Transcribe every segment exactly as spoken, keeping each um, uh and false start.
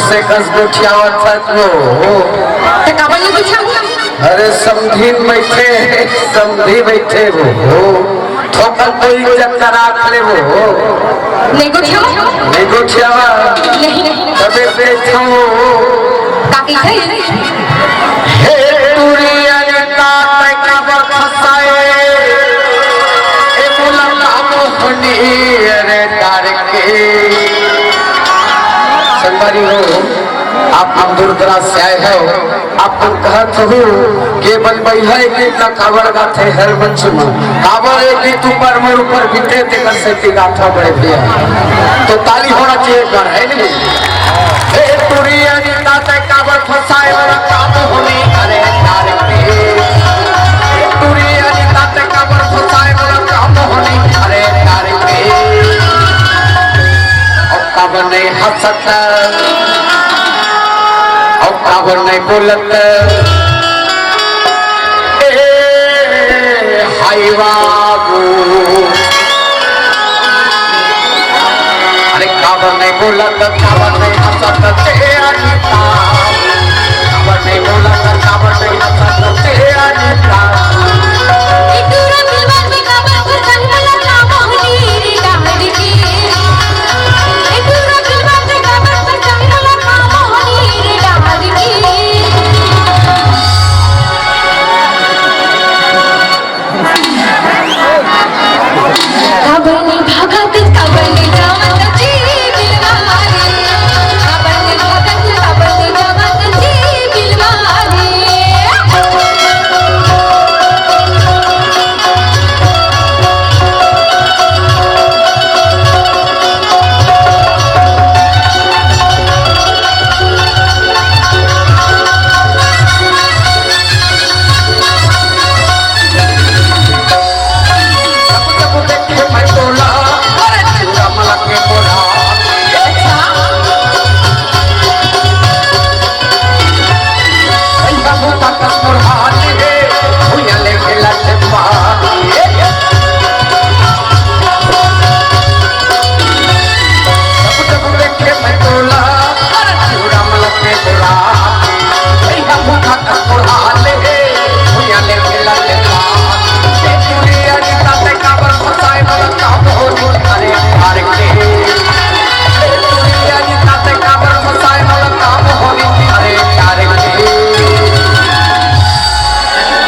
से कस गोठियावत हस वो। त काबर नइ गोठियावंव? अरे समधिन बइठे, समधी बइठे वो। थोकन तो इज्जत करा के ले वो। नइ गोठियावंव? नइ गोठियावंव। नहीं। तभे बइठे वो। का कहिथे? हे टूरी अनिता तैं काबर फसाए? ए मोला का मोहनी अरे डार के। संगवारी हो, आप मन दूर दराज से आए हव, आप मन कहत हव के बन बइहा ए गीत ला काबर गाथे हर मंच म, काबर ए गीत ऊपर मोर ऊपर बीते तेकर सेती गाथंव बड़े भैया। तो ताली होना चाहिए एक बार, है नहीं? हे टूरी अनिता तैं काबर फसाए मोला का मोहनी अरे डार के। हे टूरी अनिता तैं काबर फसाए मोला का मोहनी अरे डार के। अउ काबर नइ हंसत, अउ काबर नइ बोलत, ए हाय बाबू। अरे काबर नइ बोलत, काबर नइ हंसत, ए अनिता। काबर नइ बोलत, काबर नइ हंसत, ए अनिता।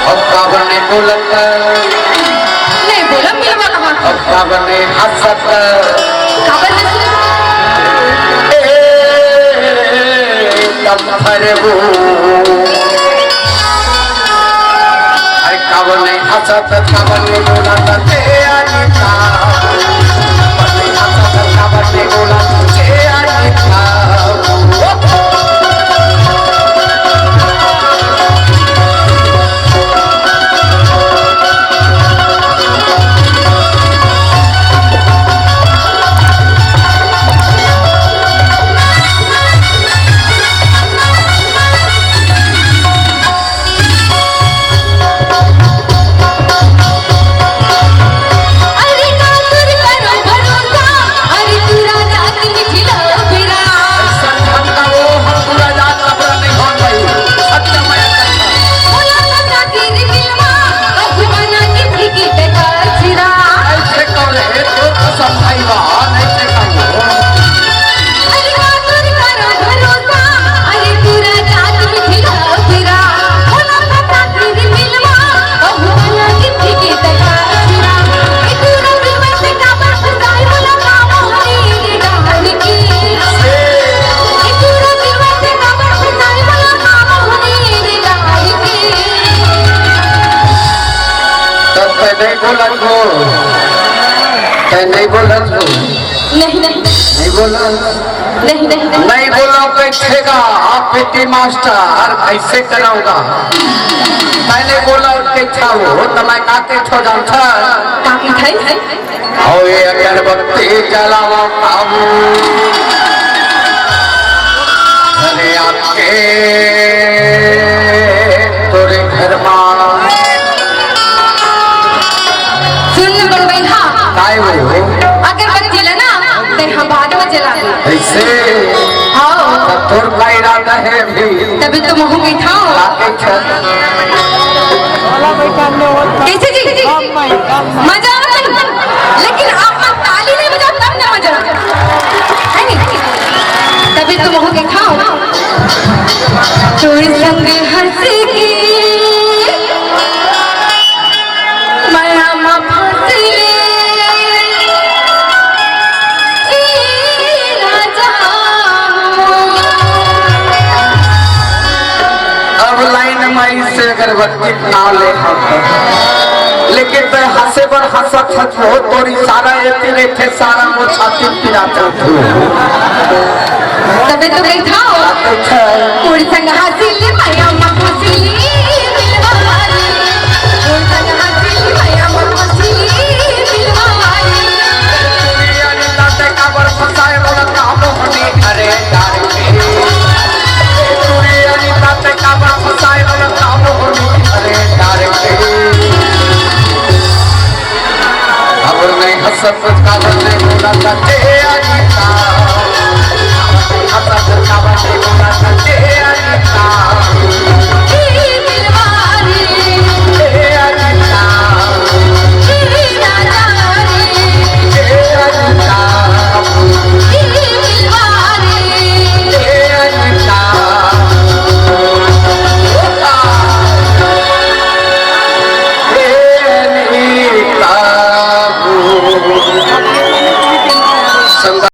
अब काबर नइ बोलत? नइ बोलंव, मिलवा कहाँ? अब काबर नइ हंसत? काबर हंसत? ए, तब फरबू। अरे काबर नइ हंसत, काबर नइ बोलत, ए अनिता। काबर नइ हंसत, काबर नइ बोलत, ए अनिता। तब तैं नइ बोलत हो, तैं नइ बोलत हो। नहीं, नहीं। नइ बोलत। नहीं, नहीं, नहीं। नइ बोलंव कहिथे गा, आप पीटी मास्टर, अइसे करंव गा। तैं नइ बोलत कहिथस, त मैं का कहिथंव जानथस? का कहिथस? अउ ये अगरबत्ती जलावंव बाबू। अरे आके तोरे घर मा। सुन बड़े भैया। काय हो? अगरबत्ती ला ना, तैं हा बाद म जलाबे। अइसे? हाँ। तब तोर कैसे जी? मजा आवत हे? लेकिन आप मन ताली नहीं बजाओ तब ना मजा आए। है नहीं? तभी तो वहाँ के खाओ। तोर संग हंस के मया मा फंस ले। अब लाइन माई से अगरबत्ती ना ले हम। लेकिन मैं हंसे बर हंसत हस हो, तोर इशारा एती रहिथे, सारा मोर छाती पिरात हो। तबे तो बैठा हो। अच्छा। तोर संग हंसी ले मया